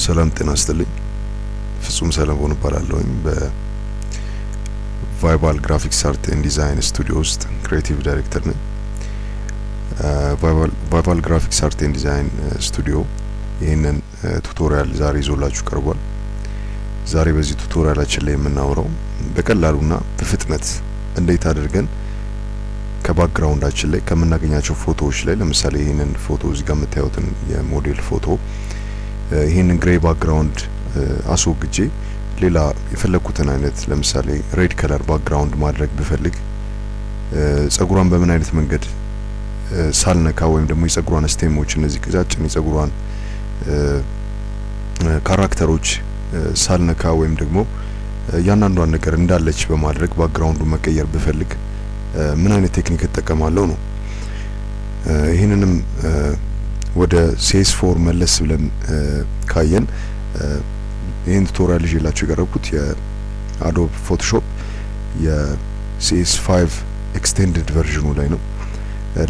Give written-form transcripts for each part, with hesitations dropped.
ሰላም ጤና ይስጥልኝ። ፍጹም ሰለሞን እባላለሁኝ። በ Vival Graphics Art and Design Studio ውስጥ creative director ነኝ። Vival Graphics Art and Design Studio ይህንን tutorial ዛሬ ይዞላችሁ ቀርቧል። ዛሬ በዚህ tutorial ኣችን ላይ የምናወራው በቀላሉና በፍጥነት እንዴት አድርገን ከ background ኣችን ላይ ከምናገኛቸው ፎቶዎች ላይ፣ ለምሳሌ ይህንን ፎቶ እዚህ ጋር የምታዩትን የሞዴል ፎቶ፣ ይህንን gray background አስወግጄ ሌላ የፈለግኩትን አይነት ለምሳሌ red color background ማድረግ ብፈልግ፣ ጸጉሯን በምን አይነት መንገድ ሳልነካ ወይም ደግሞ የጸጉሯን stem ኦች፣ እነዚህ ቀጫጭን የጸጉሯን character ኦች ሳልነካ ወይም ደግሞ እያንዳንዷን ነገር እንዳለች በማድረግ background ኡን መቀየር ብፈልግ ምን አይነት technique እጠቀማለሁ ነው። ይህንንም ወደ CS4 መለስ ብለን ካየን፣ ይህን tutorial ይዤላችሁ የቀረብኩት የ Adobe Photoshop የ CS5 extended version ኑ ላይ ነው።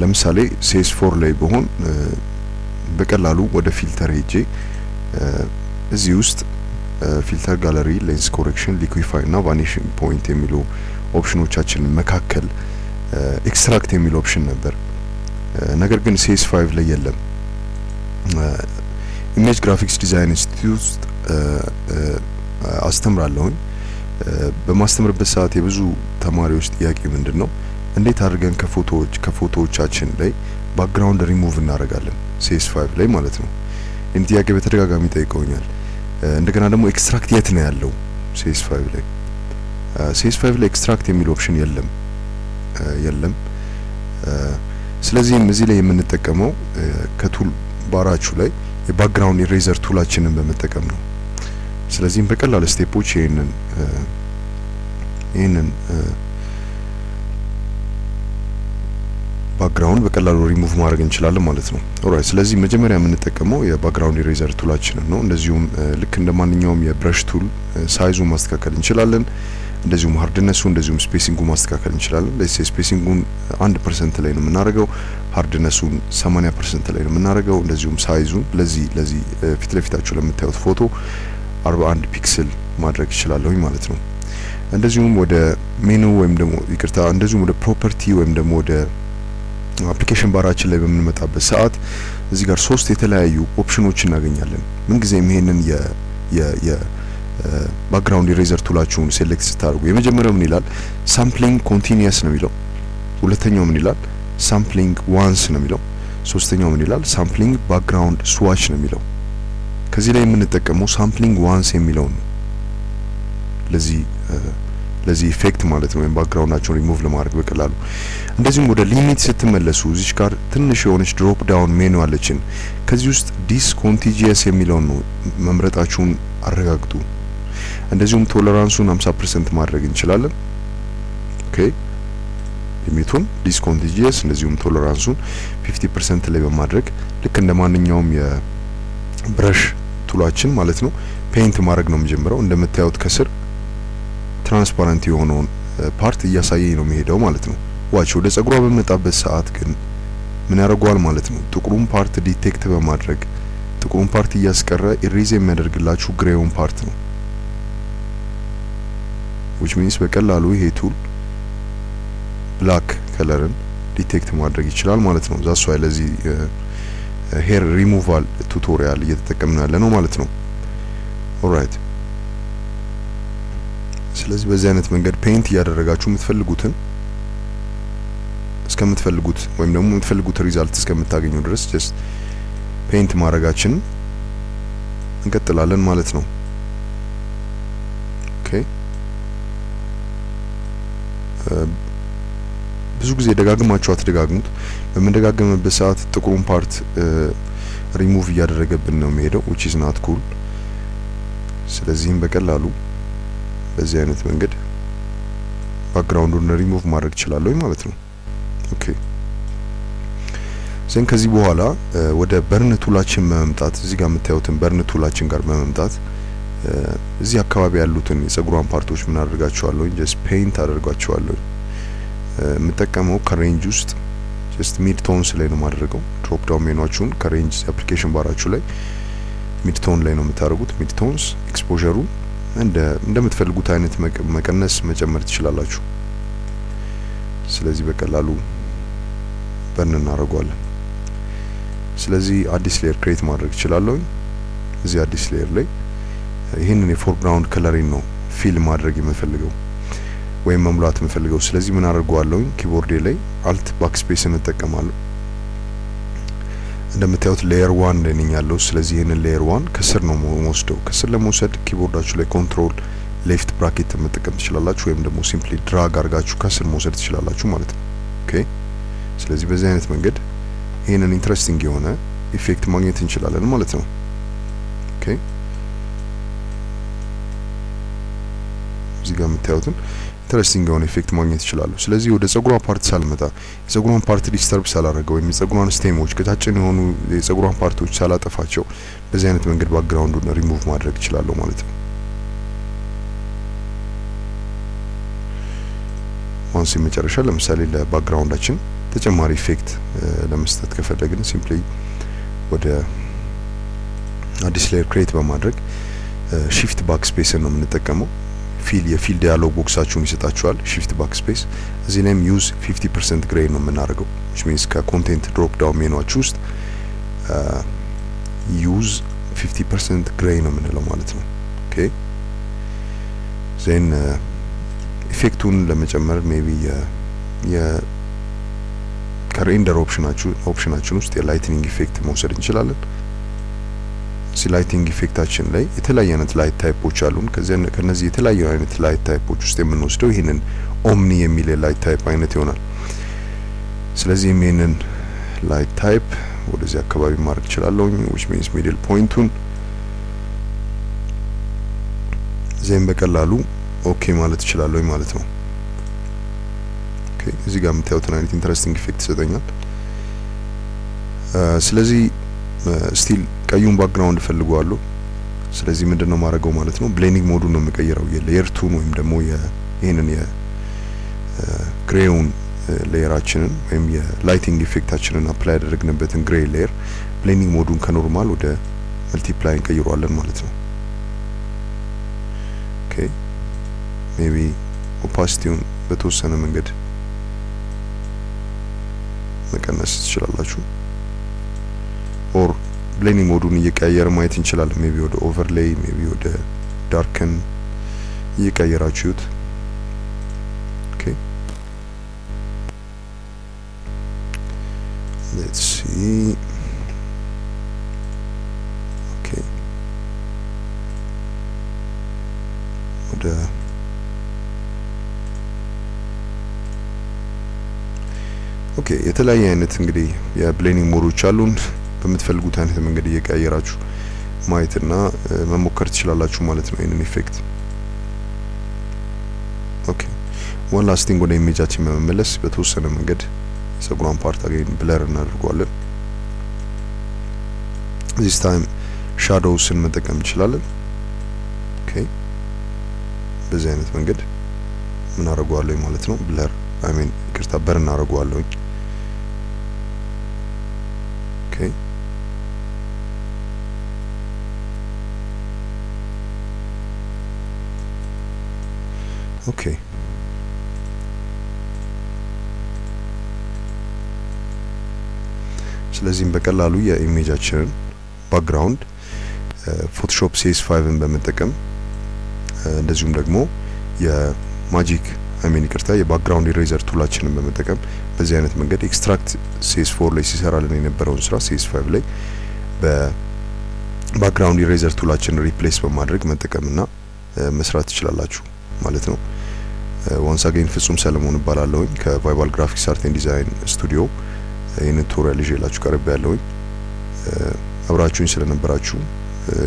ለምሳሌ CS4 ላይ ብሆን በቀላሉ ወደ filter ሄጄ እዚህ ውስጥ filter gallery፣ lens correction፣ liquify እና vanishing point የሚሉ option ኦቻችን መካከል extract የሚል option ነበር። ነገር ግን CS5 ላይ የለም። Image Graphics Design Institute ውስጥ አስተምራለሁኝ። በማስተምርበት ሰዓት የብዙ ተማሪዎች ጥያቄ ምንድን ነው? እንዴት አድርገን ከፎቶዎቻችን ላይ ባክግራውንድ ሪሙቭ እናደርጋለን CS5 ላይ ማለት ነው። ይህን ጥያቄ በተደጋጋሚ ጠይቀውኛል። እንደገና ደግሞ extract የት ነው ያለው CS5 ላይ? CS5 ላይ extract የሚል option የለም የለም። ስለዚህም እዚህ ላይ የምንጠቀመው ከ tool bar ኣችሁ ላይ የ background eraser tool ኣችንን በመጠቀም ነው። ስለዚህም በቀላል step ኦች ይህንን ባክግራውንድ በቀላሉ ሪሙቭ ማድረግ እንችላለን ማለት ነው። Alright፣ ስለዚህ መጀመሪያ የምንጠቀመው የ background eraser tool ኣችንን ነው። እንደዚሁም ልክ እንደ ማንኛውም የ brush tool size ኡን ማስተካከል እንችላለን። እንደዚሁም hardness ኡ፣ እንደዚሁም spacing ኡ ማስተካከል እንችላለን። Let's say spacing ኡን 1% ላይ ነው የምናደርገው። Hardness ኡን 80% ላይ ነው የምናደርገው። እንደዚሁም size ኡን ለዚህ ፊት ለፊታችሁ ለምታዩት ፎቶ 41 pixel ማድረግ እችላለሁኝ ማለት ነው። እንደዚሁም ወደ ሜኑ ወይም ደግሞ፣ ይቅርታ፣ እንደዚሁም ወደ property ወይም ደግሞ ወደ application bar ኣችን ላይ በምንመጣበት ሰዓት እዚህ ጋር ሶስት የተለያዩ ኦፕሽኖች እናገኛለን። ምንጊዜም ይሄንን የ background eraser tool ኣችሁን select ስታደርጉ የመጀመሪያው ምን ይላል? Sampling continuous ነው የሚለው። ሁለተኛው ምን ይላል? Sampling once ነው የሚለው። ሶስተኛው ምን ይላል? Sampling background swatch ነው የሚለው። ከዚህ ላይ የምንጠቀመው sampling once የሚለውን ነው ለዚህ effect ማለት ነው፣ ወይም ባክግራውንዳቸውን ሪሙቭ ለማድረግ በቀላሉ። እንደዚሁም ወደ limit ስትመለሱ እዚች ጋር ትንሽ የሆነች drop down menu አለችን። ከዚህ ውስጥ discontiguous የሚለውን ነው መምረጣችሁን አረጋግጡ። እንደዚሁም tolerance ኡን 50% ማድረግ እንችላለን። Okay፣ limit ኡን discontiguous እንደዚሁም tolerance ኡን 50% ላይ በማድረግ ልክ እንደ ማንኛውም የ brush tool ኣችን ማለት ነው paint ማድረግ ነው የምጀምረው። እንደምታዩት ከስር transparent የሆነውን part እያሳየኝ ነው የሚሄደው ማለት ነው። Watch፣ ወደ ጸጉሯ በመጣበት ሰዓት ግን ምን ያደርገዋል ማለት ነው? ጥቁሩን part detect በማድረግ ጥቁሩን part እያስቀረ erase የሚያደርግላችሁ gray ውን part ነው። Which means በቀላሉ ይሄ tool black color ን detect ማድረግ ይችላል ማለት ነው። That's why ለዚህ ሄር ሪሙቫል ቱቶሪያል እየተጠቀምን ያለ ነው ማለት ነው። Alright፣ ስለዚህ በዚህ አይነት መንገድ paint እያደረጋችሁ የምትፈልጉትን እስከምትፈልጉት ወይም ደግሞ የምትፈልጉት result እስከምታገኙ ድረስ just paint ማድረጋችንን እንቀጥላለን ማለት ነው። Okay፣ ብዙ ጊዜ ደጋግማችሁ አትደጋግሙት። በምንደጋገምበት ሰዓት ጥቁሩን ፓርት ሪሙቭ እያደረገብን ነው የሚሄደው፣ which is not cool። ስለዚህም በቀላሉ በዚህ አይነት መንገድ ባክግራውንዱን ሪሙቭ ማድረግ እችላለሁ ማለት ነው። Okay፣ then ከዚህ በኋላ ወደ burn tool ኣችን በመምጣት፣ እዚህ ጋር የምታዩትን burn tool ኣችን ጋር በመምጣት እዚህ አካባቢ ያሉትን የጸጉሯን part ኦች ምን አደርጋቸዋለሁ? Just paint አደርጋቸዋለሁ። የምጠቀመው ከ range ውስጥ just mid tones ላይ ነው የማደርገው። Drop down menu ኣችሁን ከ range application bar ኣችሁ ላይ Midtone ላይ ነው የምታደርጉት። Midtones exposure ኡ እንደምትፈልጉት አይነት መቀነስ መጨመር ትችላላችሁ። ስለዚህ በቀላሉ burn እናደርገዋለን። ስለዚህ አዲስ layer create ማድረግ እችላለሁ። እዚህ አዲስ layer ላይ ይሄንን የ foreground color ኤን ነው fill ማድረግ የምፈልገው ወይም መሙላት የምፈልገው። ስለዚህ ምን አደርገዋለሁ? Keyboard ኤ ላይ Alt backspace እንጠቀማለሁ። እንደምታዩት layer 1 ላይ ነኝ ያለው። ስለዚህ ይሄንን layer 1 ከስር ነው የምወስደው። ከስር ለመውሰድ keyboard ኣችሁ ላይ control left bracket መጠቀም ትችላላችሁ፣ ወይም ደግሞ simply drag አድርጋችሁ ከስር መውሰድ ትችላላችሁ ማለት ነው። Okay ስለዚህ በዚህ አይነት መንገድ ይሄንን interesting የሆነ effect ማግኘት እንችላለን ማለት ነው። Okay እዚህ ጋር የምታዩትን interesting የሆነ effect ማግኘት ይችላሉ። ስለዚህ ወደ ጸጉሯ part ሳልመጣ የጸጉሯን part disturb ሳላደርገው ወይም የጸጉሯን stem ኦች ቀጫጭን የሆኑ የጸጉሯን part ኦች ሳላጠፋቸው በዚህ አይነት መንገድ ባክግራውንዱን ሪሙቭ ማድረግ እችላለሁ ማለት ነው። Once የመጨረሻ ለምሳሌ ለ background ኣችን ተጨማሪ effect ለመስጠት ከፈለግን simply ወደ አዲስ layer create በማድረግ shift backspace ነው የምንጠቀመው። Fill የ fill dialog box ኣችሁን ይሰጣችኋል። Shift backspace እዚህ ላይም use 50% gray ነው የምናደርገው፣ which means ከ content drop down menu ኣችሁ ውስጥ use 50% gray ነው የምንለው ማለት ነው። Okay then effect ኡን ለመጨመር maybe የ ከ render option ኣችን ውስጥ የ lightning effect መውሰድ እንችላለን። እዚህ lighting effect ኣችን ላይ የተለያየ አይነት light type ኦች አሉን። ከነዚህ የተለያዩ አይነት light type ኦች ውስጥ የምንወስደው ይሄንን omni የሚል የ light type አይነት ይሆናል። ስለዚህ ይሄንን light type ወደዚህ አካባቢ ማድረግ እችላለሁ፣ which means middle point ኡን then በቀላሉ okay ማለት እችላለሁ ማለት ነው። Okay እዚህ ጋር የምታዩትን አይነት interesting effect ይሰጠኛል። ስለዚህ still ቀዩን background ፈልገዋለሁ። ስለዚህ ምንድነው ማድረገው ማለት ነው፣ blending mode ኡን ነው የምቀይረው። የ layer 2 ወይም ደግሞ ይሄንን የ gray ውን layer ኣችንን ወይም የ lighting effect ኣችንን apply ያደረግንበትን gray layer blending mode ኡን ከ normal ወደ multiply እንቀይረዋለን ማለት ነው። Okay maybe opacity ውን በተወሰነ መንገድ መቀነስ ትችላላችሁ፣ or blending mode ኡን እየቀያየረ ማየት እንችላለን። Maybe ወደ overlay፣ maybe ወደ darken እየቀየራችሁት። Okay let's see. Okay ወደ okay የተለያየ አይነት እንግዲህ የ blending mode ኦች አሉን። በምትፈልጉት አይነት መንገድ እየቀያየራችሁ ማየትና መሞከር ትችላላችሁ ማለት ነው ይሄንን effect። Okay one last thing ወደ image ኣችን በመመለስ በተወሰነ መንገድ የጸጉሯን part again blur እናደርገዋለን። This time shadows ን መጠቀም እንችላለን። Okay በዚህ አይነት መንገድ ምን አደርገዋለሁ ማለት ነው፣ blur I mean ይቅርታ burn አደርገዋለሁ። Okay okay ስለዚህም በቀላሉ የ image ኣችንን background Photoshop CS5ን በመጠቀም እንደዚሁም ደግሞ የ magic I mean ይቅርታ የ background eraser tool ኣችንን በመጠቀም በዚህ አይነት መንገድ Extract CS4 ላይ ሲሰራልን የነበረውን ስራ CS5 ላይ በ background eraser tool ኣችንን replace በማድረግ መጠቀምና መስራት ትችላላችሁ ማለት ነው። Once again ፍጹም ሰለሞን እባላለሁኝ ከቫይባል Graphics Art and Design Studio። ይሄንን tutorial ይዤላችሁ ቀርብ ያለሁኝ። አብራችሁኝ ስለነበራችሁ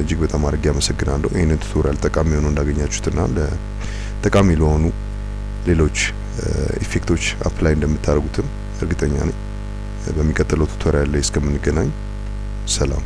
እጅግ በጣም አድርጌ አመሰግናለሁ። ይሄንን tutorial ጠቃሚ ሆኖ እንዳገኛችሁትና ለጠቃሚ ለሆኑ ሌሎች effect ኦች apply እንደምታደርጉትም እርግጠኛ ነኝ። በሚቀጥለው tutorial ላይ እስከምንገናኝ ሰላም።